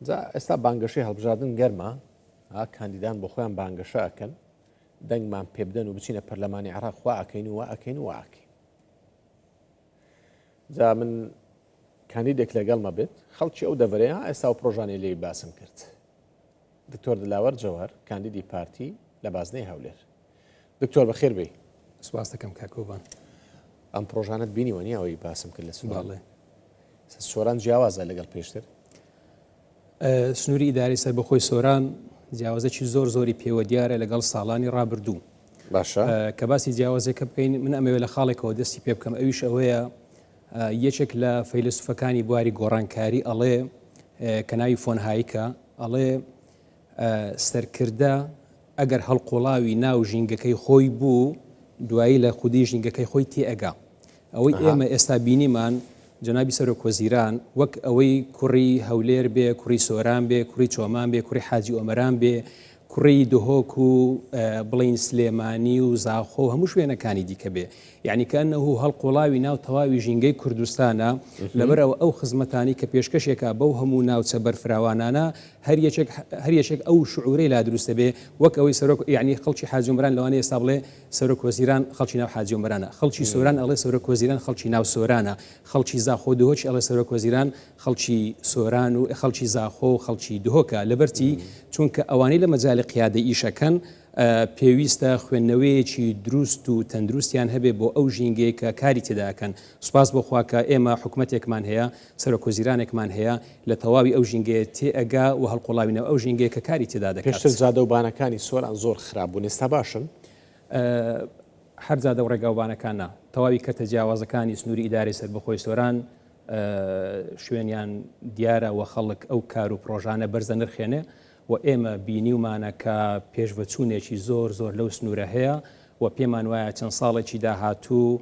جا ئێستا بانگەشەی هەڵبژاردن گەرمە ها کاندیدان بۆ خۆیان بانگەشە ئەکەن دەنگمان پێبدەن و بچینە پەرلەمانی عێراق خوا ئەکەین و وا ئەکەین و وا ئەکەین جا من کاندیدێک لەگەڵمە بێت خەڵکی ئەو دەڤەرەیە ئێستا و پرۆژانەی لێی باسم کرد دکتۆر دلاوەر جەوهەر کاندیدی پارتی لە بازنەی هەولێر دکتۆر بەخێر بێی. سپاس دەکەم کاک کۆڤان. ئەم پرۆژانەت بینیوە نیە ئەوەی باسم کرد لە سۆران؟ بەڵێ. سۆران جیاوازە لەگەڵ پێشتر؟ سنووری ئیدارەی سەربەخۆی سۆران جیاوازێکی زۆر زۆری پێوە دیارە لەگەڵ ساڵانی ڕابردوو. باشە. کە باسی جیاوازێکە بکەین من ئەمەوێ لە خاڵێکەوە دەستی پێ بکەم ئەویش ئەوەیە یەکێک لە فەیلەسوفەکانی بواری گۆڕانکاری ئەڵێ کە ناوی فۆن هایکە ئەڵێ سەرکردە ئەگەر هەڵقوڵاوی ناو ژینگەکەی خۆی بوو دوایی لە خودی ژینگەکەی خۆی تێئەگا. ئەوەی ئێمە ئێستا بینیمان جەنابی سەرۆک وەزیران وەک ئەوەی کوڕی هەولێر بێ، کوڕی سۆران بێ، کوڕی چۆمان بێ، کوڕی حاجی ئۆمەران بێ، کوڕی دهۆک و بڵێین سلێمانی و زاخۆ و هەموو شوێنەکانی دیکە بێ. یەعنی کەئەنەهو هەڵقوڵاوی ناو تەواوی ژینگەی کوردستانە، لەبەرئەوە ئەو خزمەتانەی کە پێشکەشێکا بەو هەموو ناوچە بەرفراوانانە هەر یەکێک هەر یەکێک ئەو شعورەی لا دروست دەبێ وەک ئەوەی سەرۆک یەعنی خەڵکی حاجی عومەران لەوانەیە ئێستا بڵێ سەرۆک وەزیران خەڵکی ناو حاجی عومەرانە خەڵکی سۆران ئەڵێ سەرۆک وەزیران خەڵکی ناو سۆرانە خەڵکی زاخۆ دهۆکی ئەڵێ سەرۆک وەزیران خەڵکی سۆران و خەڵکی زاخۆ و خەڵکی دهۆکە لەبەرچی چونکە ئەوانەی لە مەجالی قیادە ئیشەکەن پێویستە خوێندنەوەیەکی دروست و تەندروستیان هەبێ بۆ ئەو ژینگەیە کە کاری تێدا ئەکەن. سوپاس بۆ خوا کە ئێمە حکومەتێکمان هەیە، سەرۆکوەزیرانێکمان هەیە لە تەواوی ئەو ژینگەیە تێئەگا و هەڵقوڵاوی ناو ئەو ژینگەیە کە کاری تێدا دەکات. پێشتر جادەوبانەکانی سۆران زۆر خراپ بوون، ئێستا باشن؟ هەر جادە و ڕێگاوبانەکان نا، تەواوی کەرتە جیاوازەکانی سنووری ئیدارەی سەربەخۆی سۆران شوێنیان دیارە و خەڵک ئەو کار و پڕۆژانە بەرز دەنرخێنێ و ئێمە بینیومانە کە پێشڤەچوونێکی زۆر زۆر لەو سنوورە هەیە و پێمان وایە چەند ساڵێکی داهاتوو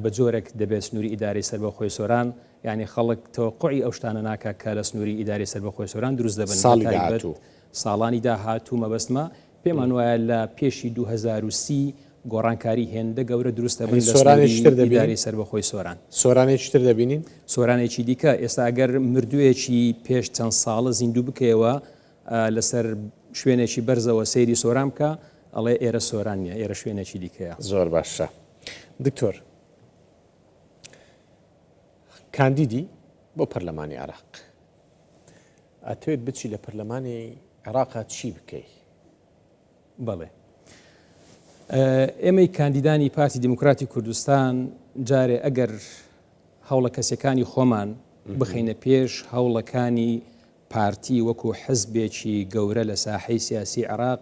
بە جۆرێک دەبێت سنووری ئیدارەی سەربەخۆی سۆران یانی خەڵک تەوەقوعی ئەو شتانە ناکا کە لە سنووری ئیدارەی سەربەخۆی سۆران دروست دەبن ساڵی داهاتوو. ساڵانی داهاتوو مەبەستمە پێمان وایە لە پێشی 2030 گۆڕانکاری هێندە گەورە دروست دەبن لە سۆرانێکی تر دەبینین؟ ئیدارەی سەربەخۆی سۆران. سۆرانێکی تر دەبینین؟ سۆرانێکی دیکە، ئێستا ئەگەر مردووێکی پێش چەند ساڵە زیندوو بکەیەوە لەسەر شوێنێکی بەرزەوە سەیری سۆران بکە ئەڵێ ئێرە سۆران نییە ئێرە شوێنێکی دیکەیە. زۆر باشە دکتۆر کاندیدی بۆ پەرلەمانی عێراق ئەتەوێت بچی لە پەرلەمانی عێراقا چی بکەی؟ بەڵێ. ئێمەی کاندیدانی پارتی دیموکراتی کوردستان جارێ ئەگەر هەوڵە کەسیەکانی خۆمان بخەینە پێش هەوڵەکانی پارتی وەکو حزبێکی گەورە لە ساحەی سیاسی عێراق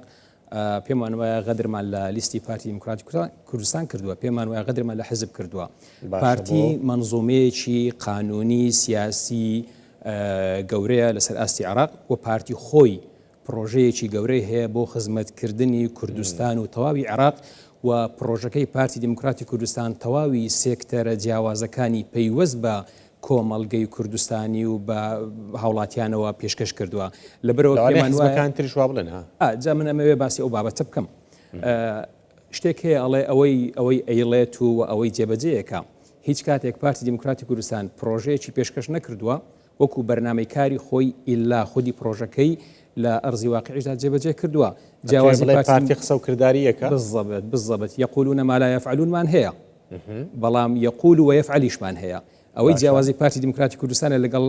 پێمان وایە غەدرمان لە لیستی پارتی دیموکراتی کوردستان کردووە پێمان وایە غەدرمان لە حزب کردووە پارتی مەنزومەیەکی قانونی سیاسی گەورەیە لەسەر ئاستی عێراق و پارتی خۆی پڕۆژەیەکی گەورەی هەیە بۆ خزمەتکردنی کوردستان و تەواوی عێراق و پڕۆژەکەی پارتی دیموکراتی کوردستان تەواوی سێکتەرە جیاوازەکانی پەیوەست بە کۆمەڵگەی کوردستانی و بە هاوڵاتیانەوە پێشکەش کردووە. لەبەرئەوە لەوانەیە پێمان وایە حزبەکان تریش وا بڵێن ها. ئا جا من ئەمەوێ باسی ئەو بابەتە بکەم. شتێک هەیە ئەڵێ ئەوەی ئەوەی ئەیڵێت و ئەوەی جێبەجێیەکا. هیچ کاتێک پارتی دیموکراتی کوردستان پڕۆژەیەکی پێشکەش نەکردووە وەکو بەرنامەی کاری خۆی ئیلا خودی پڕۆژەکەی لە ئەرزی واقیعیشدا جێبەجێ کردووە. جیاوازی بڵێ پارتی قسە و کرداری یەکە؟ بالضبط بالضبط یقولون ما لا یفعلون مان هەیە بەڵام یقول و یفعلیشمان هەیە. ئەوەی جیاوازی پارتی دیموکراتی کوردستانە لەگەڵ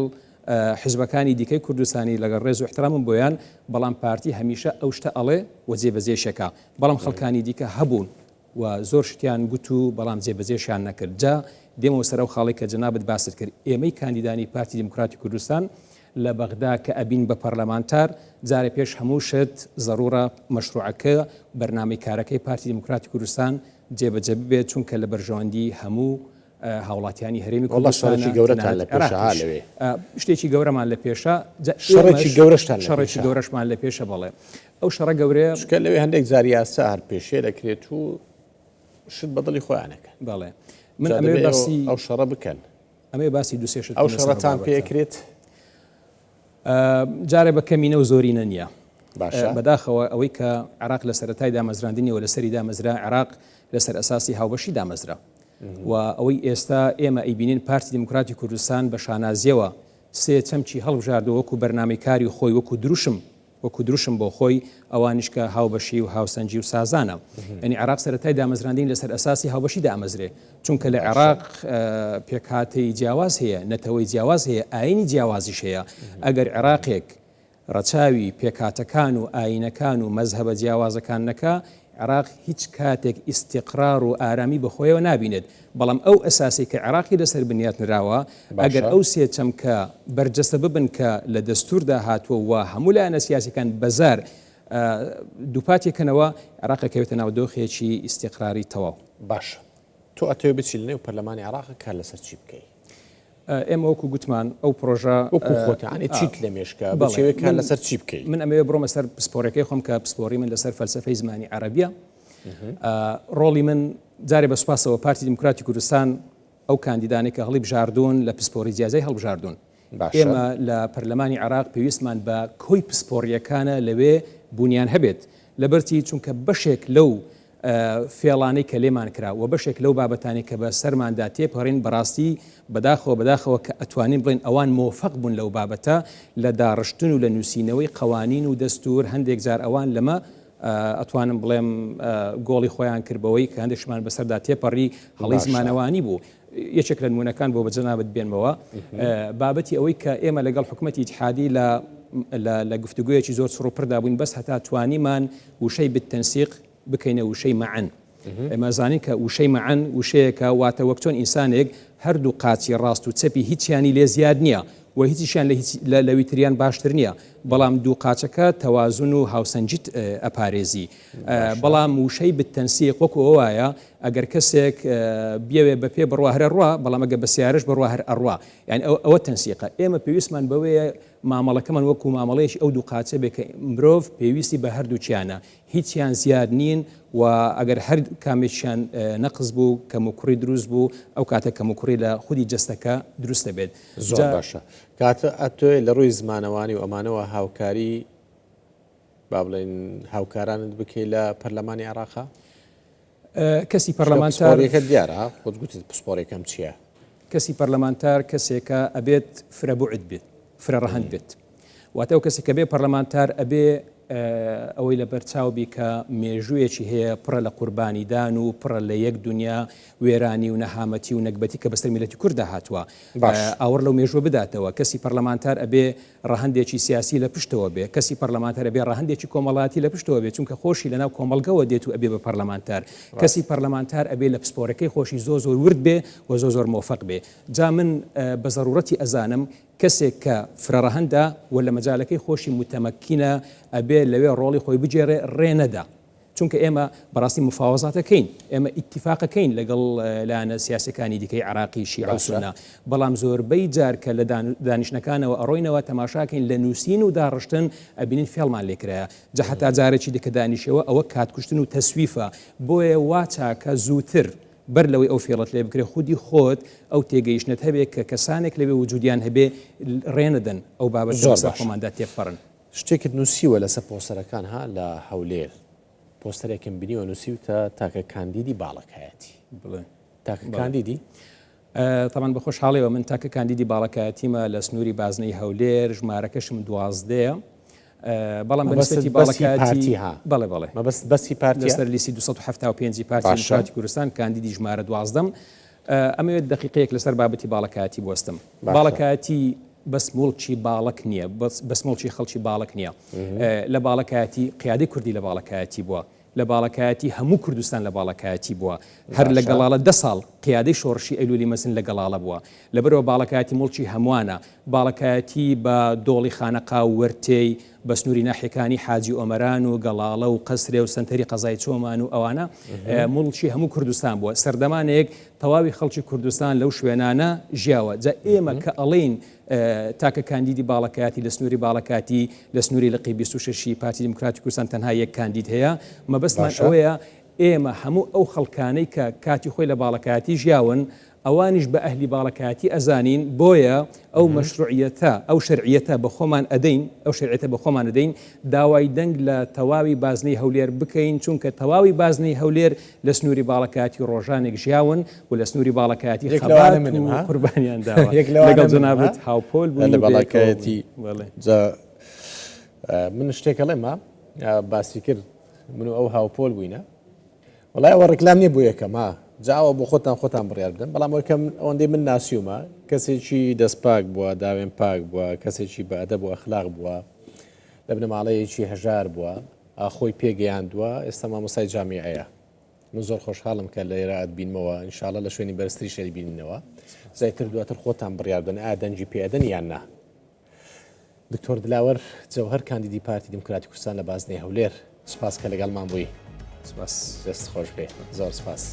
حزبەکانی دیکەی کوردستانی لەگەڵ ڕێز و احترامم بۆیان بەڵام پارتی هەمیشە ئەو شتە ئەڵێ و جێبەجێشەکە بەڵام خەڵکانی دیکە هەبوون و زۆر شتیان گوت و بەڵام جێبەجێشیان نەکرد. جا دێمەوە سەر ئەو خاڵەی کە جەنابت باست کرد، ئێمەی کاندیدانی پارتی دیموکراتی کوردستان لە بەغدا کە ئەبین بە پەرلەمانتار، جارێ پێش هەموو شت زەڕوڕە مەشروعەکە، بەرنامەی کارەکەی پارتی دیموکراتی کوردستان جێبەجێ ببێت، چونکە لە بەرژەوەندی هەموو هاوڵاتیانی هەرێمی وەڵا شەڕێکی کوردستانە، گەورەتان تەنانەت لە پێشە ها عێراقیش. لەوێ. شتێکی گەورەمان لە پێشە، جا شەڕێکی ئێمەش گەورەشتان لە شەڕێکی پێشە. گەورەشمان لە پێشە بەڵێ. ئەو شەڕە گەورەیە. چونکە لەوێ هەندێک جار یاسا هەر پێشێل ئەکرێت و شت بە دڵی خۆیان ئەکەن. بەڵێ. من جا ئەمەوێ دەبێ ئێوە باسی. ئەو شەڕە بکەن. ئەمەوێ باسی دوو سێ شت ئەو بکەم لەسەر ئەو شەڕەتان پێ بابەتە. ئەکرێت؟ جارێ بە کەمینە و زۆرینە نییە. باشە. بەداخەوە ئەوەی کە عێراق لە سەرەتای دامەزراندنیەوە لەسەری دامەزرا، عێراق لەسەر ئەساسی هاوبەشی دامەزرا. و ئەوەی ئێستا ئێمە ئەیبینین پارتی دیموکراتی کوردستان بە شانازیەوە سێ چەمکی هەڵبژاردووە وەکو بەرنامەی کاری خۆی وەکو دروشم وەکو دروشم بۆ خۆی، ئەوانیش کە هاوبەشی و هاوسەنگی و سازانە. یانی عێراق سەرەتای دامەزراندنی لەسەر ئەساسی هاوبەشی دامەزرێ. چونکە لە عێراق پێکهاتەی جیاواز هەیە، نەتەوەی جیاواز هەیە، ئایینی جیاوازیش هەیە. ئەگەر عێراقێک ڕەچاوی پێکهاتەکان و ئایینەکان و مەزهەبە جیاوازەکان نەکا، عێراق هیچ کاتێک ئیستیقرار و ئارامی بەخۆیەوە نابینێت، بەڵام ئەو ئەساسەی کە عێراقی لەسەر بنیات نراوە، ئەگەر ئەو سێ چەمکە بەرجەستە ببن کە لە دەستووردا هاتووە و هەموو لایەنە سیاسیەکان بەزار دووپاتی کەنەوە، عێراق ئەکەوێتە ناو دۆخێکی ئیستیقراری تەواو. باشە تۆ ئەتەوێ بچی لەنێو پەرلەمانی عێراق کار لەسەر چی بکەی؟ ئێمە وەکو گوتمان ئەو پرۆژە وەکو خۆت یانی چیت لە مێشکە بچێ کار لەسەر چی بکەی؟ من ئەمەوێ بڕۆمە سەر پسپۆڕەکەی خۆم کە پسپۆڕی من لەسەر فەلسەفەی زمانی عەرەبیە. ڕۆڵی من جارێ بە سوپاسەوە پارتی دیموکراتی کوردستان ئەو کاندیدانەی کە هەڵی بژاردوون لە پسپۆڕی جیاجیای هەڵبژاردوون. ئێمە لە پەرلەمانی عێراق پێویستمان بە کۆی پسپۆڕییەکانە لەوێ بوونیان هەبێت. لەبەرچی؟ چونکە بەشێک لەو فێڵانەی کە لێمان کرا و بەشێک لەو بابەتانەی کە بە سەرماندا تێپەڕین بەڕاستی بەداخەوە بەداخەوە کە ئەتوانین بڵێین ئەوان مۆفەق بوون لەو بابەتە لە داڕشتن و لە نووسینەوەی قەوانین و دەستوور هەندێک جار ئەوان لەمە ئەتوانم بڵێم گۆڵی خۆیان کرد بەوەی کە هەندێک شمان بەسەردا تێپەڕی هەڵی زمانەوانی بوو. یەکێک لە نمونەکان بۆ بە جەنابت بێنمەوە بابەتی ئەوەی کە ئێمە لەگەڵ حکوومەتی ئیتحادی لە لە گفتوگویەکی زۆر چڕ و پردا بووین بەس هەتا توانیمان وشەی بالتنسیق بکەینە وشەی معا ئێمە زانین کە وشەی معا وشەیەکە واتە وەک چۆن ئینسانێک هەردوو قاچی ڕاست و چەپی هیچیانی لێ زیاد نییە و هیچیشیان لە هیچ لەوی تریان باشتر نییە بەڵام دوو قاچەکە تەوازن و هاوسەنگیت ئەپارێزی بەڵام وشەی بالتنسیق وەکو ئەوە وایە ئەگەر کەسێک بیەوێ بە پێ بڕوا هەر ئەڕوا بەڵام ئەگەر بە سیارەش بڕوا هەر ئەڕوا یانی ئەوە تەنسیقە ئێمە پێویستمان بەوەیە مامەڵەکەمان وەکو مامەڵەیەکی ئەو دوو قاچە بێ کە مرۆڤ پێویستی بە هەردووکیانە هیچیان زیاد نین و ئەگەر هەر کامێکیان نەقس بوو کەموکوڕی دروست بوو ئەو کاتە کەموکوڕی لە خودی جەستەکە دروست دەبێت. زۆر باشە کاتە ئەتۆێ لە ڕووی زمانەوانی و ئەمانەوە هاوکاری با بڵێن هاوکارانت بکەی لە پەرلەمانی عێراقا؟ کەسی پەرلەمانتار پسپۆڕیەکەت دیارە خۆت گوتت پسپۆڕیەکەم چییە؟ کەسی پەرلەمانتار کەسێکە ئەبێت فرە بوعد بێت فرە ڕەهەند بێت واتە ئەو کەسێک کە بێ پەرلەمانتار ئەبێ ئەوەی لە بەرچاو بی کە مێژوویەکی هەیە پڕە لە قوربانیدان و پڕە لە یەک دنیا وێرانی و نەهامەتی و نەگبەتی کە بەسەر میلەتی کووردا هاتووە ئاوڕ لەو مێژوە بداتەوە کەسی پەرلەمانتار ئەبێ ڕەهەندێکی سیاسی لە پشتەوە بێ، کەسی پەرلەمانتار ئەبێ ڕەهەندێکی کۆمەڵایەتی لە پشتەوە بێ، چونکە خۆشی لەناو کۆمەڵگەوە دێت و ئەبێ بە پەرلەمانتار. کەسی پەرلەمانتار ئەبێ لە پسپۆرەکەی خۆشی زۆر زۆر ورد بێ و زۆر زۆر مۆفەق بێ. جا من بە زەروڕەتی ئەزانم کەسێک کە فرەڕەهەندە و لە مەجالەکەی خۆشی موتەمەکینە ئەبێ لەوێ ڕۆڵی خۆی بگێڕێ، ڕێ نەدا. چونکە ئێمە بەڕاستی مفاوەزاتەکەین، ئێمە ئیتیفاقەکەین لەگەڵ لایەنە سیاسیەکانی دیکەی عێراقی، شیعە و سوننە، بەڵام زۆربەی جار کە لە دانیشتنەکانەوە ئەڕۆینەوە تەماشاکەین لە نووسین و داڕشتن ئەبینین فێڵمان لێکرایە، جا هەتا جارێکی دیکە دانیشەوە ئەوە کاتکوشتن و تەسویفە، بۆیە وا چاکە زووتر بەر لەوەی ئەو فێڵەت لێ بکرێ خودی خۆت ئەو تێگەیشتنەت هەبێ کە کەسانێک لەوێ وجودیان هەبێ ڕێنەدەن ئەو بابەتە بەسەر خۆماندا تێبپەڕن. شتێکت نووسیوە لەسەر پۆستەرەکان ها لە هەولێر پۆستەرێکم بینیوە نووسیوتە تاکە کاندیدی باڵەکایەتی بڵێ تاکە کاندیدی؟ تەبعەن بە خۆشحاڵیەوە من تاکە کاندیدی باڵەکایەتیمە لە سنووری بازنەی هەولێر ژمارەکەشم دوازدەیە بەڵام بە نسبەتی باڵەکایەتی ها بەڵێ بەڵێ مەبەست بەسی پارتی لەسەر لیستی 275 پارتی دیموکراتی کوردستان کاندیدی ژمارە دوازدەم ئەمەوێت دەقیقەیەک لەسەر بابەتی باڵەکایەتی بوەستم. باڵەکایەتی بەس موڵکی باڵەک نییە، بەس موڵکی خەڵکی باڵەک نییە. لە باڵەکایەتی قیادەی کوردی لە باڵەکایەتی بووە. لە باڵەکایەتی هەموو کوردستان لە باڵەکایەتی بووە. هەر لە گەڵاڵە دە ساڵ قیادەی شۆڕشی ئەیلولی مەزن لە گەڵاڵە بووە. لەبەرئەوە باڵەکایەتی موڵکی هەمووانە. باڵەکایەتی بە دۆڵی خانەقا و وەرتێی، بە سنووری ناحیەکانی حاجی ئۆمەران و گەڵاڵە و قەسرێ و سەنتەری قەزای چۆمان و ئەوانە موڵکی هەموو کوردستان بووە. سەردەمانێک تەواوی خەڵکی کوردستان لەو شوێنانە ژیاوە. جا ئێمە کە ئەڵێین تاکە کاندیدی باڵەکایەتی لە سنووری باڵەکاتی لە سنووری لقی 26 ی پارتی دیموکراتی کوردستان تەنها یەک کاندید هەیە، مەبەستمان ئەوەیە ئێمە هەموو ئەو خەڵکانەی کە کاتی خۆی لە باڵەکایەتی ژیاون، ئەوانیش بە ئەهلی باڵەکایەتی ئەزانین، بۆیە ئەو مەشروعیەتە، ئەو شەرعیەتە بە خۆمان ئەدەین، ئەو شەرعیەتە بە خۆمان ئەدەین، داوای دەنگ لە تەواوی بازنەی هەولێر بکەین، چونکە تەواوی بازنەی هەولێر لە سنووری باڵەکایەتی ڕۆژانێک ژیاون و لە سنووری باڵەکایەتی یەک لەوانە خەبات منم و ها قوربانیان داوە. یەک لەوانە لەگەڵ منم ها جەنابت هاوپۆل بووین لە و بەیەکەوە بووین. باڵاکایەتی بەڵێ. جا من شتێک ئەڵێم ها باسی کرد من و ئەو هاوپۆل بووینە وەڵای ئەوە ڕیکلام نیە بۆ یەکەم ها جا ئەوە بۆ خۆتان خۆتان بڕیار بدەن بەڵام ئەوەی کە من ئەوەندەی من ناسیومە کەسێکی دەست پاک بووە داوێن پاک بووە کەسێکی بە ئەدەب و ئەخلاق بووە لە بنەماڵەیەکی هەژار بووە خۆی پێگەیاندووە ئێستا مامۆستای جامیعەیە من زۆر خۆشحاڵم کە لێرە ئەتبینمەوە ئینشاءاللە لە شوێنی بەرزتریش ئەتبینینەوە زیاتر دواتر خۆتان بڕیار بدەن ئایا دەنگی پێ ئەدەن یان نا دکتۆر دلاوەر جەوهەر کاندیدی پارتی دیموکراتی کوردستان لە بازنەی هەولێر سپاس کە لەگەڵمان بووی سپاس دەست خۆش بێ زۆر سپاس.